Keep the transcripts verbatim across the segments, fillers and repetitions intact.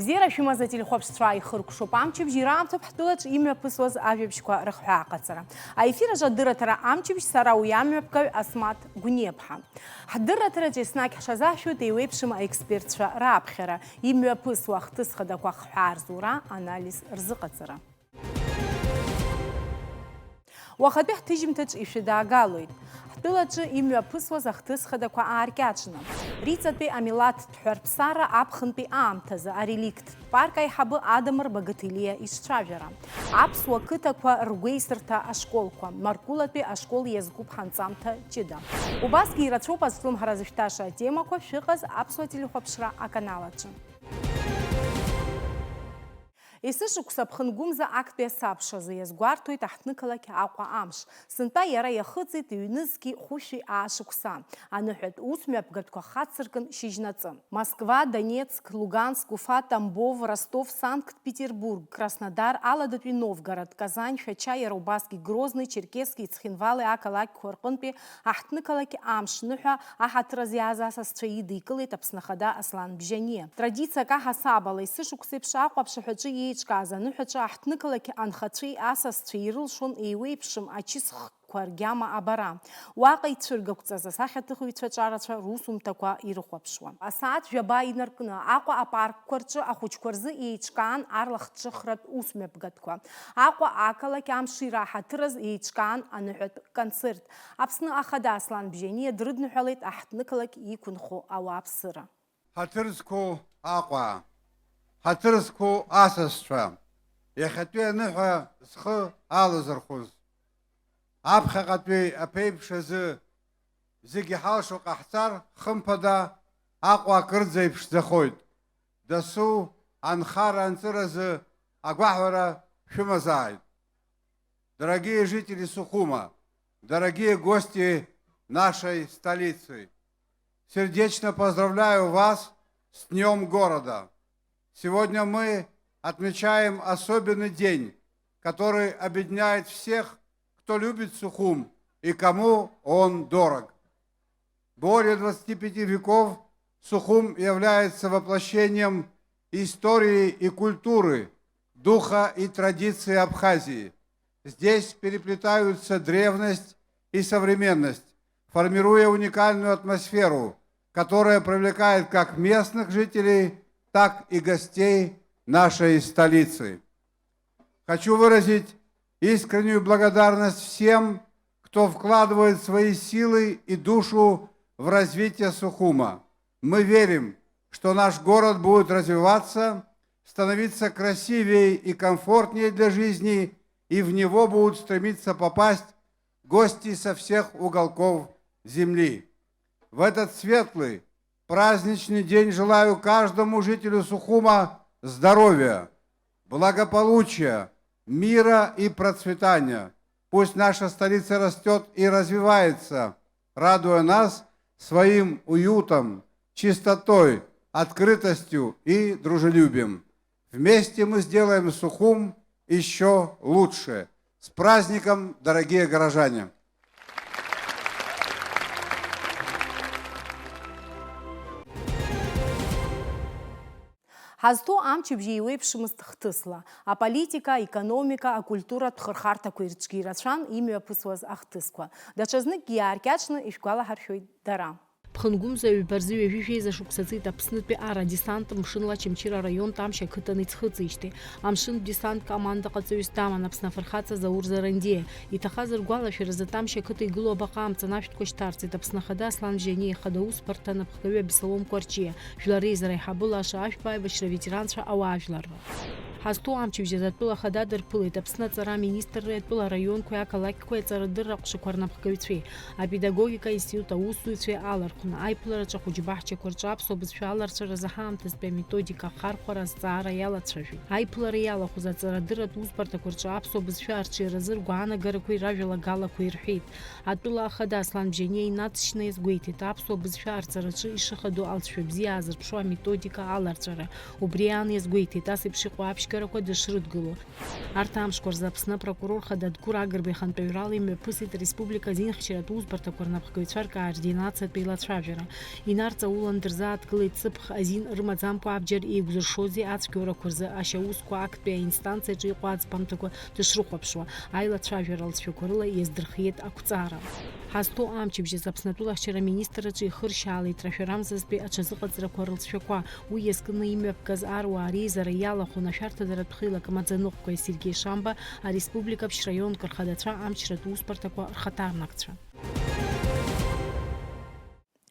Бзиара шәымаз ателехәаԥшцәа, ихыркәшоуп амчыбжь ираамҭоуп ҳтәылаҿ имҩаԥысуаз ажәабжьқәа рыхҳәаа аҟаҵара. Аефир аҿы адырраҭара амчыбжь, сара уи амҩаԥгаҩ Асмаҭ Гәниаԥҳа. Ҳдырраҭараҿ еснагь ҳшазаҳшәоит еиуеиԥшым аекспертцәа раԥхьара, имҩаԥысуа ахҭыс хадақәа ахҳәаа рзура, анализ рзыҟаҵара. Уахатәи ҳҭыжьымҭаҿ ишәыдаагалоит. Ҳтәылаҿы имҩаԥысуаз ахҭыс хадақәа ааркьаҿны. Риҵатәи амилаҭтә ҳәарԥсара аԥхынтәи аамҭазы ареликттә парк аиҳабы Адамыр Багаҭелиа ицәажәара. Аԥсуа қыҭақәа ргәеисырҭа ашколқәа, Маркулатәи ашкол иазкуп ҳанҵамҭа ҷыда. Убасгьы ирацәоуп азҿлымҳара зышәҭаша атемақәа, шәыҟаз аԥсуа телехәаԥшра аканал аҿы. Есышықәса Ԥхынгәымза актәи асабшазы иазгәарҭоит аҳҭнықалақь Аҟәа амш. Сынтәа иара иахыҵит ҩнызқьи хәышәи аашықәса. Аныҳәатә усмҩаԥгатәқәа хацыркын шьыжьнаҵы. Москва, Донецк, Луганск, Уфа, Тамбов, Ростов, Санкт-Петербург, Краснодар, Аладатәи Новгород, Казань, Шәача, иара убасгьы Грозный, Черкесски, Цхинвали ақалақьқәа рҟынтәи аҳҭнықалақь амш ныҳәа аҳаҭыр азы иааз асасцәа идикылеит Аԥсны Ахада Аслан Бжьаниа. Традициак аҳасабала, есышықәсеиԥш Аҟәа аԥшаҳәаҿы иеиҿкааз аныҳәаҿы аҳҭнықалақь анхацәеи асасцәеи ирылшон еиуеиԥшым ачысхкқәа ргьама абара. Уаҟа ицәыргақәҵаз асахьаҭыхҩцәа ҿарацәа русумҭақәа ирыхәаԥшуан. Асааҭ жәаба инаркны, Аҟәа апаркқәа рҿы ахәыҷқәа рзы еиҿкаан арлахҿыхратә усмҩаԥгатәқәа. Аҟәа ақалақь амшира аҳаҭыр азы еиҿкаан аныҳәатә концерт. Аԥсны Ахада Аслан Бжьаниа дрыдныҳәалеит аҳҭнықалақь иқәынхо ауааԥсыра. Ҳаҭыр зқәу Аҟәа, ҳаҭыр зқәу асасцәа, иахьатәи аныҳәа зхы алазырхәыз, аԥхьаҟатәи аԥеиԥш азы зегьы ҳалшо ҟаҳҵар, хымԥада, Аҟәа акырӡа иԥшӡахоит. Дасу анхара анҵыразы агәаҳәара шәымазааит. Дорогие жители Сухума, дорогие гости нашей столицы, сердечно поздравляю вас с Днём города. Сегодня мы отмечаем особенный день, который объединяет всех, кто любит Сухум и кому он дорог. Более двадцати пяти веков Сухум является воплощением истории и культуры, духа и традиции Абхазии. Здесь переплетаются древность и современность, формируя уникальную атмосферу, которая привлекает как местных жителей, так и гостей нашей столицы. Хочу выразить искреннюю благодарность всем, кто вкладывает свои силы и душу в развитие Сухума. Мы верим, что наш город будет развиваться, становиться красивее и комфортнее для жизни, и в него будут стремиться попасть гости со всех уголков земли. В этот светлый, праздничный день желаю каждому жителю Сухума здоровья, благополучия, мира и процветания. Пусть наша столица растёт и развивается, радуя нас своим уютом, чистотой, открытостью и дружелюбием. Вместе мы сделаем Сухум ещё лучше. С праздником, дорогие горожане! Ҳазҭоу амчыбжь еиуеиԥшымызт хҭысла, аполитика, аекономика, акультуратә хырхарҭақәеи рыҿгьы ирацәан имҩаԥысуаз ахҭысқәа. Даҽазныкгьы иааркьаҿны ишәгәалаҳаршәоит дара. Ԥхынгәымза ҩба рзы ҩажәи жәеиза шықәса ҵит Аԥснытәи арадесант мшынла Очамчыра араион Тамшь ақыҭан иӡхыҵижьҭеи. Амшынтә десант командаҟаҵаҩыс даман Аԥсны афырхаҵа Заур Зарандиа. Иҭахаз ргәалашәаразы Тамшь ақыҭа игылоу абаҟа амҵан ашәҭқәа шьҭарҵеит Аԥсны Ахада Аслан Бжьаниа, ихада усбарҭа анапхгаҩы Абеслом Кәарҷиа, жәлар реизара аиҳабы Лаша Ашәба аибашьра аветеранцәа ауаажәларра. Ҳазҭоу амчыбжь азы атәыла ахада дырԥылеит Аԥсны аҵара аминистрреи атәыла араионқәеи ақалақьқәеи аҵарадырра аҟәшақәа рнапхгаҩцәеи, апедагогика аинститут аусзуҩцәеи алархәны, аиԥылараҿы ахәыҷбаҳчақәа рҿы аԥсуа бызшәа аларҵәаразы ҳаамҭазтәи аметодика ахархәара азҵаара иалацәажәеит. Аиԥылара иалахәыз аҵарадырратә усбарҭақәа рҿы аԥсуа бызшәа арҽеиразы ргәаанагарақәеи ражәалагалақәеи рҳәеит. Атәыла ахада Аслан Бжьаниа инаҵшьны иазгәеиҭеит, аԥсуа бызшәа арҵараҿы ишыхадоу алҵшәа бзиа аазырԥшу аметодика аларҵәара. Убри аан иазгәеиҭеит, ас еиԥш иҟоу аԥшьк Ҩарақәа дышрыдгыло. Арҭ амшқәа рзы Аԥсны апрокурор хада Дгәыр Агрба ихантәаҩрала имҩаԥысит ареспублика азинхьчаратә усбарҭақәа рнапхгаҩцәа ркоординациатә еилацәажәара. Инарҵаулан дырзааҭгылеит ҵыԥх азин рымаӡамкәа абџьар еиқәзыршози ацәгьоурақәа рзы ашьаусқәа актәи аинстанциаҿы иҟоу аӡбамҭақәа дышрыхәаԥшуа, аилацәажәара алҵшәақәа рыла иаздырхиеит ақәҵара. Ҳазҭоу амчыбжь азы Аԥснатәыла ахьчара аминистрраҿы ихыршьаалеит рашәарамзазтәи аҽазыҟаҵарақәа рылҵшәақәа. Уи иазкны имҩаԥгаз аруаа реизара иалахәын ашәарҭадаратә хеилак амаӡаныҟәгаҩ Сергеи Шамба, ареспублика аԥшьраионк рхадацәа, амчратә усбарҭақәа рхаҭарнакцәа.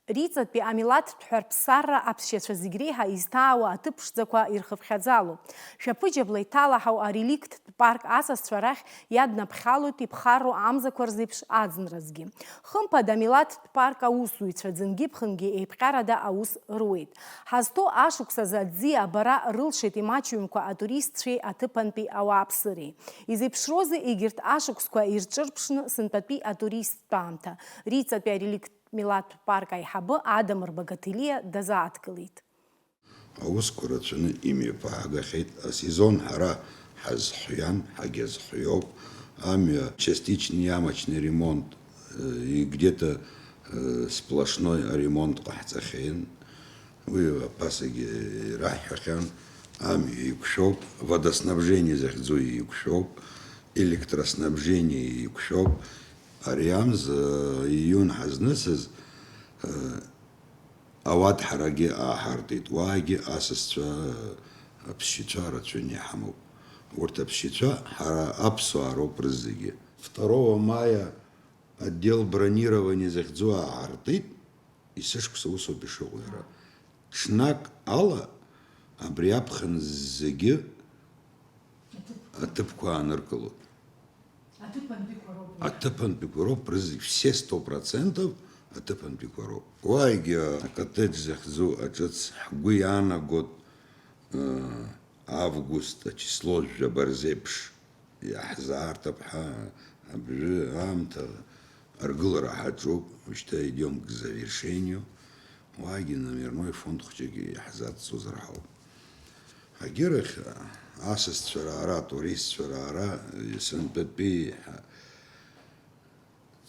Риҵатәи амилаҭтә ҳәарԥсарра аԥсшьацәа зегь реиҳа изҭаауа аҭыԥ ԥшӡақәа ирхыԥхьаӡалоуп. Шәаԥыџьаԥла иҭалаҳау ареликттә парк асасцәа рахь иаднаԥхьалоит иԥхарроу амзақәа рзеиԥш аӡынразгьы. Хымԥада, амилаҭтә парк аусзуҩцәа ӡынгьы-ԥхынгьы еиԥҟьарада аус руеит. Ҳазҭоу ашықәс азы аӡиа абара рылшеит имаҷҩымкәа атуристцәеи аҭыԥантәи ауааԥсыреи. Изеиԥшроузеи егьырҭ ашықәсқәа ирҿырԥшны сынтәатәи атуристтә аамҭа? Риҵатәи ареликттә милаҭтә парк аиҳабы Адамыр Багаҭелиа дазааҭгылеит. Аусқәа рацәаны имҩаԥаагахьеит. Асезон ҳара ҳазхиан, ҳагьазхиоуп. Амҩа частичный ямочный ремонт, э, и где-то, э, сплошной ремонт ҟаҳҵахьеит. Уи аԥасагьы ираҳҳәахьан, амҩа еиқәшәоуп, водоснабжение захьӡу еиқәшәоуп, электроснабжение еиқәшәоуп. Ари амза, э, июн ҳазнысыз, э, ауадҳарагьы ааҳартит, уаагьы асасцәа, э, аԥсшьацәа рацәаны иҳамоуп. Урҭ аԥсшьацәа ҳара аԥсуаа роуп рызегьы. Второго мая отдел бронирования захьӡу ааҳартит. Есышықәса усоуп ишыҟоу иара. Ҽнак ала абри аԥхын зегьы аҭыԥқәа ааныркылоит. Аҭыԥантәиқәа роуп. Аҭыԥантәиқәа роуп, рызегь все сто процентов аҭыԥантәиқәа роуп. Уаагьы акоттеџь захьӡу аҿыц ҳгәы иаанагот, э, август ачисло жәаба рзеиԥш. Иаҳзаарҭап ҳәа абжьы аамҭа аргылара ҳаҿуп, ушьҭа идем к завершению, уаагьы номерной фонд хәҷык иаҳзацҵозар ҳауп. Агьырахь, асасцәа раара, атуристцәа раара, сынтәатәи ҳа-,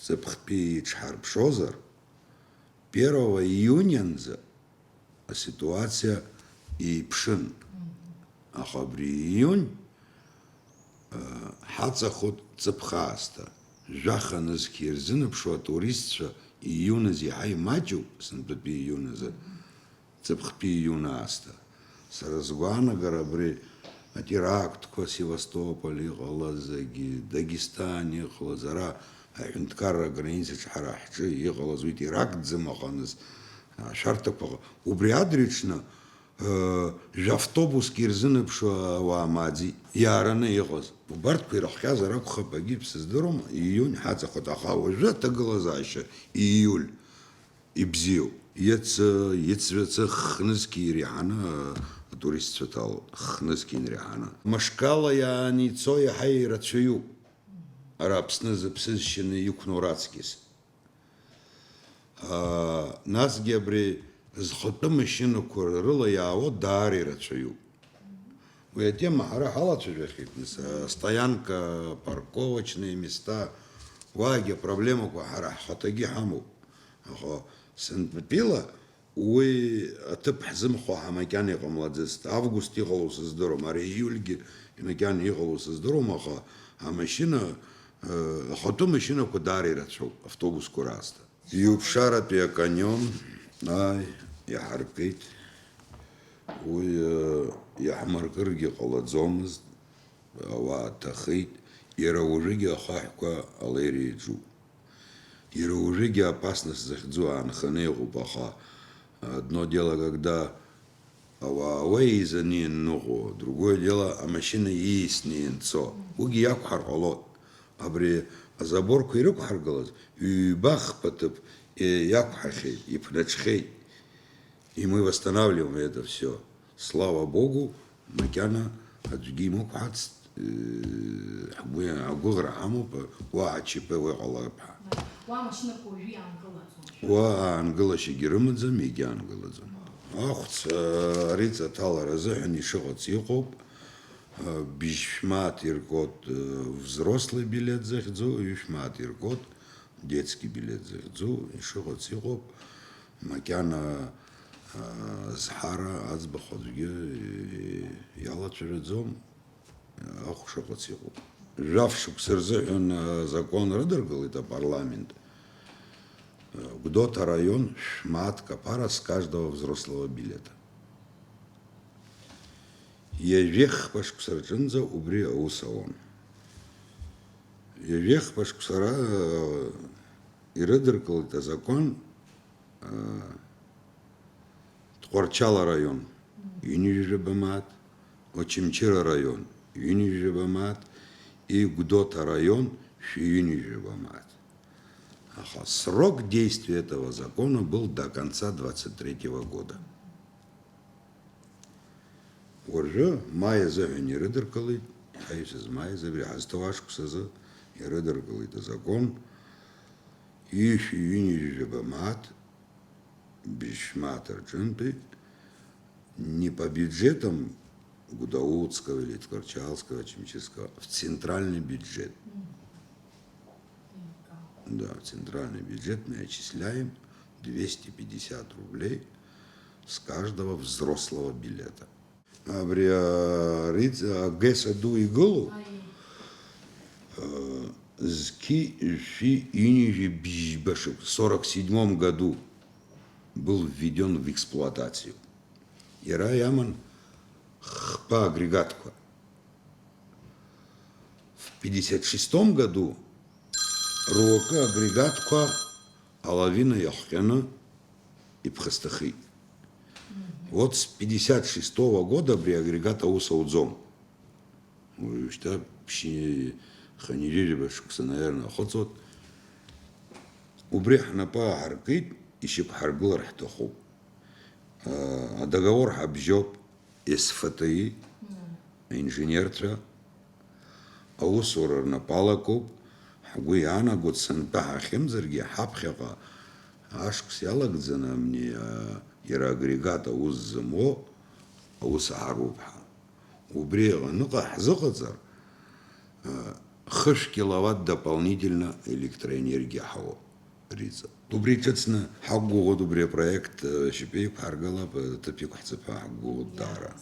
ҵыԥхтәи иҽҳарԥшозар, первого июнянӡа аситуациа еиԥшын. Аха абри июнь, э, ҳаҵахоит ҵыԥх аасҭа. Жәаха нызқь ирзынаԥшуа атуристцәа июн азы иаҳа имаҷуп, сынтәатәи июн азы, ҵыԥхтәи июн аасҭа. Сара сгәаанагара абри атерактқәа Севастополь иҟалаз, егьи Дагестан иҟалаз, ара аҳәынҭқарра аграницаҿы ҳара ҳҿы иҟалаз уи терактӡам аҟаныз, ашәарҭақәа ыҟан. Убри адырҩаҽны, э, жәавтобуск ирзынаԥшуа ауаа мааӡеит, иаараны иҟаз. Убарҭқәа ирыхҟьазар акәхап, агьи сыздыруам, ииунь ҳаҵахоит, аха уажәы аҭагылазаашьа ииуль. Ибзиоуп. Иацы, иҵҩацы хнызқь иреиҳаны атуристцәа ҭалоит. Хнызқь инреиҳаны. Мышкала иааны ицо иаҳа ирацәаҩуп. Ара Аԥсны зыԥсы зшьаны иқәноу раҵкьыс. Аа, насгьы абри зхатәы машьынақәа рыла иаауа даара ирацәаҩуп. Уи атема ҳара ҳалацәажәахьеит, нас, а, стоянка, парковочные места, уаагьы апроблемақәа ҳара ҳхаҭагьы ҳамоуп. Аха сынтәатәила уи аҭыԥ ҳзымхо ҳа макьана иҟамлаӡацт. Август иҟалоу сыздыруам, ара ииульгьы макьана иҟалоу сыздыруам, аха амашьына, э, ахатәы машьынақәа даара ирацәоуп, автобусқәа раасҭа. Иуԥшааратәи аканион, ааи, иаҳаркит. Уи, э, иаҳмыркыргьы ҟалаӡомызт, ауаа ҭахеит. Иара уажәыгьы ахаҳәқәа алеира иаҿуп. Иара уажәыгьы опасность захьӡу аанханы иҟоуп, аха, э, одно дело, когда ауаа уеизаны ианныҟәо, другое дело, амашьына ииасны ианцо. Уигьы иақәҳар ҟалоит. Абри азаборқәа ирықәҳаргылаз, ҩба-хԥа ҭыԥ, э, иақәҳахьеит, иԥнаҽхьеит. И мы восстанавливаем это всё. Слава Богу, макьана аӡәгьы имықәҳацт, э, ҳгәы, агәыӷра ҳамоуп, уаҳа ЧП уа иҟалап ҳәа. Уа амашьынақәа уажәы иаангылаӡом. Уа аангылашьагьы рымаӡам, егьаангылаӡом. Ахәц, э, ари ҵаҭалара азыҳәан ишыҟац иҟоуп. Бжь шәмааҭ иргоит, э, взрослый билет захьӡу, ҩышә мааҭ иргоит, детский билет захьӡу, ишыҟац иҟоуп, макьана, э, зҳара аӡбахә аӡәгьы, э, иалацәажәаӡом, ахә шыҟац иҟоуп. Жәаф шықәса рзыҳәан, э, азакәан рыдыркылеит апарламент, э, Гәдоуҭа араион шә мааҭк аԥара с каждого взрослого билета. Ҩажәихԥа шықәса рҿынӡа убри аус ауан. Ҩажәихԥа шықәса ра-, ирыдыркылеит азакәан, а, Тҟәарчал араион, ҩынҩажәаба мааҭ, Очамчыра араион, ҩынҩажәаба мааҭ, и Гәдоуҭа араион, шәҩынҩажәаба мааҭ. Аха срок действия этого закона был до конца двадцать третьего года. Уажәы маи азыҳәан ирыдыркылеит, иҳаҩсыз маи азы, абри ҳазҭоу ашықәс азы ирыдыркылеит азакәан, ҩышәи ҩынҩажәаба мааҭ, бжь мааҭ рҿынтәи, не по бюджетам Гәдоуҭского или Тҟәарчалского, Очамчырского, в центральный бюджет. Да, в центральный бюджет мы отчисляем двести пятьдесят рублей с каждого взрослого билета. Абри, а, Риҵа, а, Геса ду игылоу, а, зқьи жәшәи ҩынҩажәи бжьба шықәса, сорок седьмом году был введён в эксплуатацию. Иара иаман хԥа агрегатқәа. В пятьдесят шестом году руакы агрегатқәа алавина иахҟьаны иԥхасҭахеит. Вот с пятьдесят шестого года абри агрегат аус ауӡом. Уажәшьҭа ԥшьи-, хынҩажәижәаба шықәса, наверное, ахыҵуеит. Убри ҳнапы ааҳаркит, ишьақәҳаргылар ҳҭахуп. А, адоговор ҳабжьоуп, СФТИ, аинженерцәа, аусура рнапы алакуп, ҳгәы иаанагоит, сынтәа ҳахьымӡаргьы, ҳаԥхьаҟа ашықәс иалагӡаны амни, а, иара агрегат аус зымуо аус аҳаруп ҳәа. Убри аҟныҟа ҳзыҟаҵар, а, хышә киловатт дополнительно электроэнергиа ҳауп, Риҵа. Убри ҿыцны ҳақәгәыӷуеит, убри апроект, а, шьапы иқәҳаргылап, а, ҭыԥ иқәҳҵап ҳәа ҳақәгәыӷуеит даара.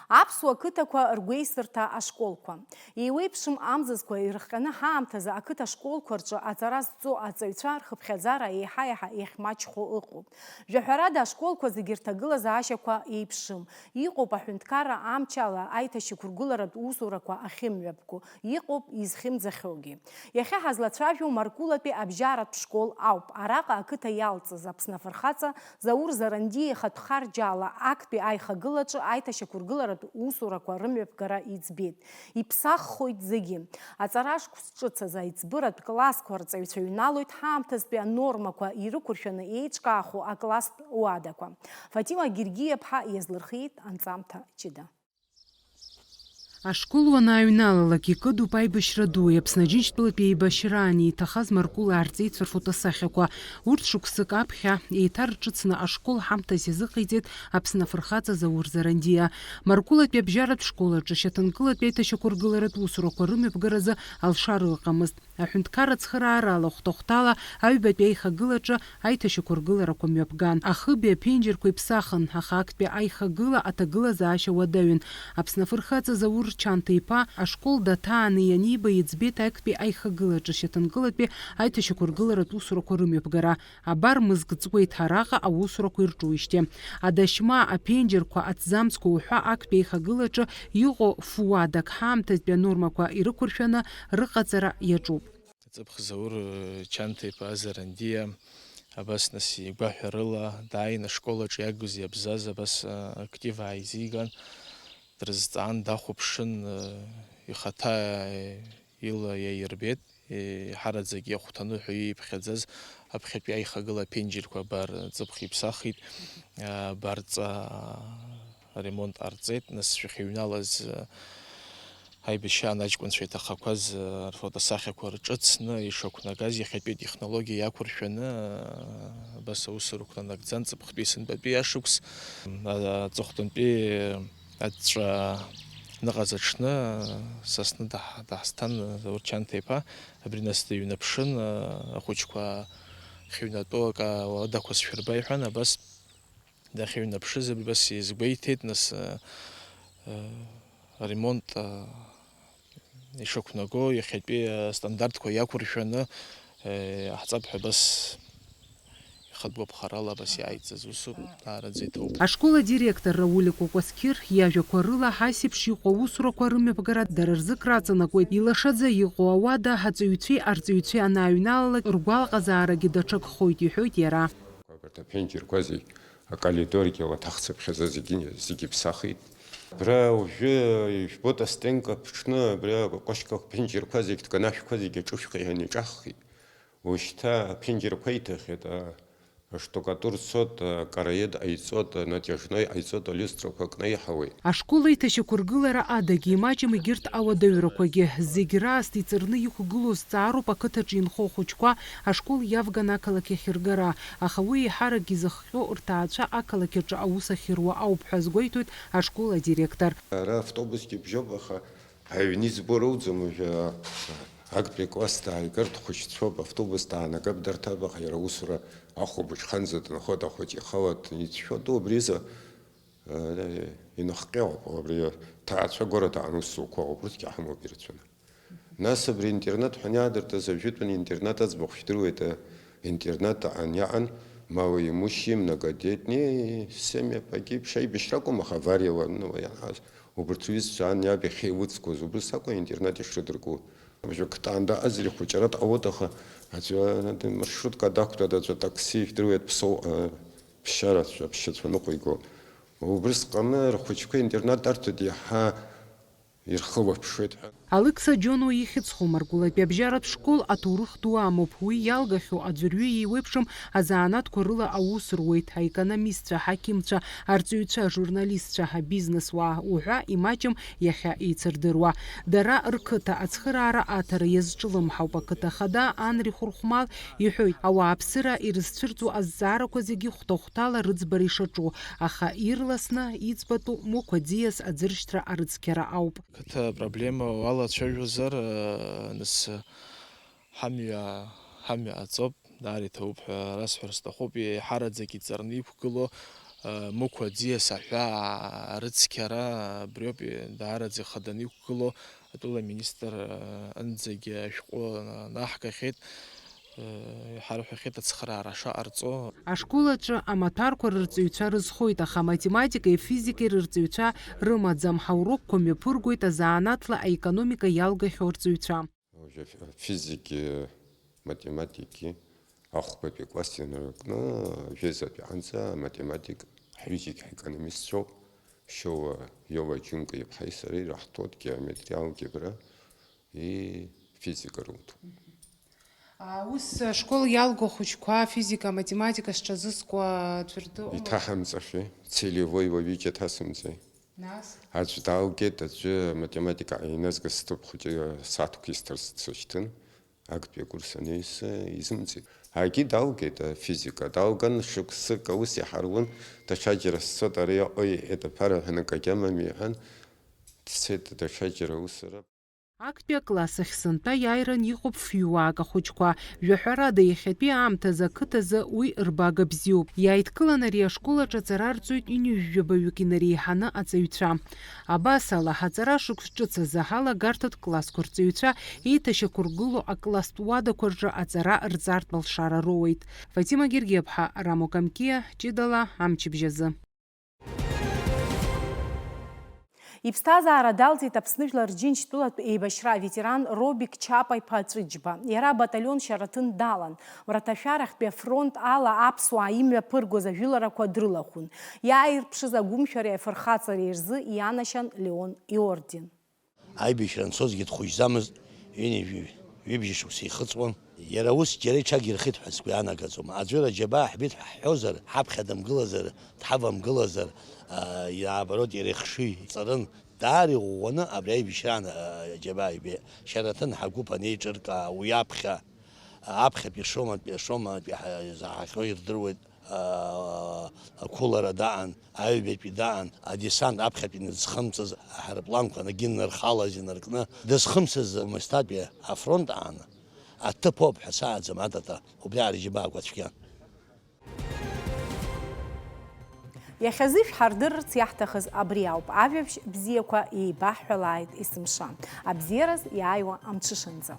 Аԥсуа қыҭақәа ргәеисырҭа ашколқәа. Еиуеиԥшым амзызқәа ирыхҟьаны ҳаамҭазы ақыҭа школқәа рҿы аҵара зҵо аҵаҩцәа рхыԥхьаӡара еиҳа-еиҳа иахьмаҷхо ыҟоуп. Жәаҳәарада, ашколқәа зегьы рҭагылазаашьақәа еиԥшым. Иҟоуп аҳәынҭқарра амчала аиҭашьақәыргыларатә усурақәа ахьымҩаԥго, иҟоуп изхьымӡахьоугьы. Иахьа ҳазлацәажәо Маркулатәи абжьаратә школ ауп. Араҟа ақыҭа иалҵыз Аԥсны афырхаҵа Заур Зарандиа ихатә харџьаала актәи аихагылаҿы аиҭашьақәыргыларатә усурақәа рымҩаԥгара иӡбеит. Иԥсаххоит зегьы. Аҵара ашықәс ҿыц азы аиҵбыратә классқәа рҵаҩцәа ҩналоит ҳаамҭазтәи анормақәа ирықәыршәаны еиҿкаахо акласстә уадақәа. Фатима Гергиаԥҳа иазлырхиеит анҵамҭа ҷыда. Ашкол уанааҩналалак, икыдуп аибашьра ду, Аԥсны Аџьынџьтәылатәи еибашьраан иҭахаз Маркула арҵеицәа рфотосахьақәа. Урҭ шықәсык аԥхьа еиҭарҿыцны ашкол ҳамҭас иазыҟаиҵеит Аԥсны афырхаҵа Заур Зарандиа. Маркулатәи абжьаратә школ аҿы шьаҭанкылатәи аиҭашьақәыргыларатә усурақәа рымҩаԥгаразы алшара ыҟамызт. Аҳәынҭқарра ацхыраарала хәҭа-хәҭала аҩбатәи аихагылаҿы аиҭашьақәыргыларақәа мҩаԥган. Ахыби аԥенџьырқәа иԥсахын, аха актәи аихагыла аҭагылазаашьа уадаҩын. Аԥсны афырхаҵа Заур Чанҭа-иԥа ашкол даҭааны ианиба, иӡбеит актәи аихагылаҿы шьаҭанкылатәи аиҭашьақәыргыларатә усурақәа рымҩаԥгара. Абар мызк ҵуеит ҳараҟа аусурақәа ирҿуижьҭеи. Адашьма, аԥенџьырқәа, аҭӡамцқәа уҳәа актәи аихагылаҿы иҟоу фуадак ҳаамҭазтәи анормақәа ирықәыршәаны рыҟаҵара иаҿуп. Ҵыԥх Заур Чанҭа-иԥа Зарандиа, абас нас игәаҳәарыла дааины ашкол аҿы иагыз-иабзаз абас актив ааизиган, дрызҵаан, дахәаԥшын, ихаҭа ила иаирбеит, еиҳараӡак иахәҭаны ҳәа ииԥхьаӡаз аԥхьатәи аихагыла аԥенџьырқәа абар ҵыԥх иԥсахит, абарҵа аремонт ҟарҵеит, нас шәахьыҩналаз, аибашьраан аҷкәынцәа иҭахақәаз, рфотосахьақәа рҿыцны ишақәнагаз иахьатәи атехнологиа иақәыршәаны, абас аус рықәнанагӡан, ҵыԥхтәи сынтәатәи ашықәс, аҵыхәтәантәи Аҵәҵәа ныҟаз аҽны, сасны даҳ-, даҳсҭан Заур Чанҭа-иԥа, абри нас дыҩнаԥшын, ахәыҷқәа ахьыҩнатәоу акы ауадақәа сшәырба иҳәан, абас дахьыҩнаԥшыз абас изгәеиҭеит, нас, аремонт ишақәнаго, иахьатәи астандартқәа иақәыршәаны иҟаҳҵап ҳәа абас ихатә гәаԥхарала абас иааиҵаз усуп, даараӡа иҭоуп. Ашкол адиректор Рауль Кәакәасқьыр иажәақәа рыла, ҳасеиԥш иҟоу аусурақәа рымҩаԥгара дара рзы краҵанакуеит. Илашаӡа иҟоу ауада аҵаҩцәеи арҵаҩцәеи анааҩналалак, ргәалаҟазаарагьы даҽакхоит, иҳәоит иара. Абарҭ аԥенџьырқәа зегь акалидоргьы уаҭахцыԥхьаӡа зегьы, зегьы иԥсахит. Абра уажәы ижәбоит астенка ԥҽны, абри акәашьқәа аԥенџьырқәа зегь, ҭганашәқәа зегь аҿышәхаҩаны иҿаҳхит. Ушьҭа аԥенџьырқәа иҭахьеит, а, аштукатур цот, акараед ҟаиҵот, анатяжной ҟаиҵот, алиустрақәа кнаиҳауеит. Ашкол аиҭашьақәыргылара адагьы имаҷым егьырҭ ауадаҩрақәагьы. Зегь раасҭа иҵарны иқәгылоу зҵаароуп ақыҭаҿы инхо ахәыҷқәа ашкол иавган ақалақь ахь ргара, аха уи еиҳаракгьы зыхҟьо рҭаацәа ақалақь аҿы аус ахьыруа ауп ҳәа азгәеиҭоит ашкол адиректор. Ара автобусгьы бжьоуп, аха аҩны избо роуӡом уажәы, актәи акласс дааигарц хәыҷцәоуп, автобус даанагап, дарҭап, аха иара аусура ахәылбыҽханӡа дынхоит, ахәыҷ ихала дицәшәо, атәы убри изы, э, иныхҟьауп, убри ҭаацәа гәара даан ус зуқәа ауп, урҭгьы ҳамоуп ирацәаны. Нас абри интернат ҳәа аниаадыртыз, ажәытәан интернат аӡбахә шәдыруеит, э, интернат аан иаан, малоимущие, многодетные семьи погибшие, аибашьра акәым, аха авариала, ну, иаҳаз, убырҭ рҩызцәа ан иаб иахьеилыҵгоз, убыс акәын интернат ишрыдырку. Абжа Кәтаанда аӡырҩ хәыҷра дҟалоит, аха аӡәы маршрутка дақәтәада, аӡәы такси, ижәдыруеит, Ԥсоу, э, ԥсшьарацәа, ԥсшьацәа ныҟәиго. Убрысҟаны рхәыҷқәа интернат арҭоит, иаҳа ирхылаԥшуеит ҳәа. Алықьса Џьонуа ихьӡ Хәмаргәылатәи абжьаратә школ аҭоурых ду амоуп. Уи иалгахьоу аӡәырҩы еиуеиԥшым азанааҭқәа рыла аус руеит, аекономистцәа, аҳақьымцәа, арҵаҩцәа, ажурналистцәа, абизнесуаа уҳәа имаҷым иахьа еицырдыруа. Дара рқыҭа ацхыраара аҭара иазҿлымҳауп. Ақыҭа ахада Анри Хәырхәмал иҳәоит, ауааԥсыра ирызцәырҵуа азҵаарақәа зегьы хәҭа-хәҭала рыӡбара ишаҿу, аха ирласны иӡбатәу Мықә аӡиас аӡыршьҭра арыцқьара ауп. Қыҭа проблема уалацәажәозар, э, нас, ҳамҩа, ҳамҩа аҵоуп, даара иҭабуп ҳәа расҳәар сҭахуп, еиҳараӡак иҵарны иқәгылоу, э, Мықә аӡиас аҳәаа арыцқьара абриоуп, даараӡа ихаданы иқәгылоу, атәыла министр, э, нӡагьы ашәҟәы наҳгахьеит, э, иҳарҳәахьеит ацхыраара шаҟарҵо. Ашкол аҿы амаҭәарқәа рырҵаҩцәа рызхоит, аха аматематикеи афизикеи рырҵаҩцәа рымаӡам, ҳаурокқәа мҩаԥыргоит азанааҭла аекономика иалгахьоу арҵаҩцәа. Уажәы физики, математики ахәбатәи класс инаркны, жәеизатәи аҟынӡа аматематик ҳҩыџьагь ҳекономистцәоуп, Шьоуа Иова Џьынка-иԥҳаи сареи ираҳҭоит геометриа, алгебра и физика руҭоит. Ус ашкол иалго ахәыҷқәа афизика, аматематика зҽазызкуа аӡәыр дыҟоума? Иҭаҳамҵашәеи, целевой уаҩы џьа ҭасымҵеи. Нас? Аӡә далгеит, аӡәы аматематика иназгаз сҭыԥ хәыҷы сааҭқәа исҭарц дсышьҭын, актәи акурс анаҩс изымҵит. Егьи далгеит афизика, далган, шықәсык аус иҳаруан, даҽаџьара сцоит, ари аҟы иҳәеит, аԥара ҳәа акагьы амам иҳәан, дцеит даҽаџьара аусура. Актәи акласс ахь сынтәа иааиран иҟоуп фҩуаак ахәыҷқәа. Жәаҳәарада, иахьатәи аамҭазы ақыҭазы уи рбага бзиоуп. Иааидкылан ари ашкол аҿы аҵара арҵоит ҩынҩажәаба ҩык инареиҳаны аҵаҩцәа. Абас ала, ҳаҵара шықәс ҿыц азы ҳалагарҭатә классқәа рҵаҩцәа еиҭашьақәыргылоу акласстә уадақәа рҿы аҵара рҵартә алшара роуеит. Фатима Гергиаԥҳа, Рамо Камкиа, ҷыдала амчыбжь азы. Иԥсҭазаара далҵит Аԥсны Жәлар Џьынџьтәылатә еибашьра аветеран Робик Чапа-иԥа Ҵәыџьба. Иара абаталион Шьараҭын далан. Мраҭашәарахьтәи афронт ала аԥсуаа имҩаԥыргоз ажәыларақәа дрылахәын. Иааирԥшыз агәымшәареи афырхаҵареи рзы ианашьан Леон иорден. Аибашьра анцозгьы дхәыҷӡамызт, ҩынҩажәи ҩыбжьа шықәса ихыҵуан. Иара ус џьара иҽагирхеит ҳәа сгәы иаанагаӡом. Аӡәыр аџьабаа ҳбеит ҳәа ҳҳәозар, ҳаԥхьа дымгылазар, дҳавамгылазар, аа, наоборот, иара ихшыҩ ҵарын. Даара иӷәӷәаны абри аибашьраан, аа, аџьабаа ибеит. Шьараҭын ҳгәыԥ анеиҿыркаа, уи аԥхьа, аԥхьатәи Шоматәи, Шоматәи ҳа-, изаҳахьоу ирдыруеит. Ақәылара даан, аҩбатәи даан, адесант аԥхьатәи дызхымҵыз аҳаирпланқәа анагьыннархалаз инаркны, дызхымсыз Москватәи афронт аан аҭыԥ ауп ҳәа сааӡам, атата убри аарџьабаагәа цәгьан. Иахьазы шәҳардырырц иаҳҭахыз абри ауп, ажәабжь бзиақәа еибаҳҳәалааит есымша, абзиараз иааиуа амҽышанӡа.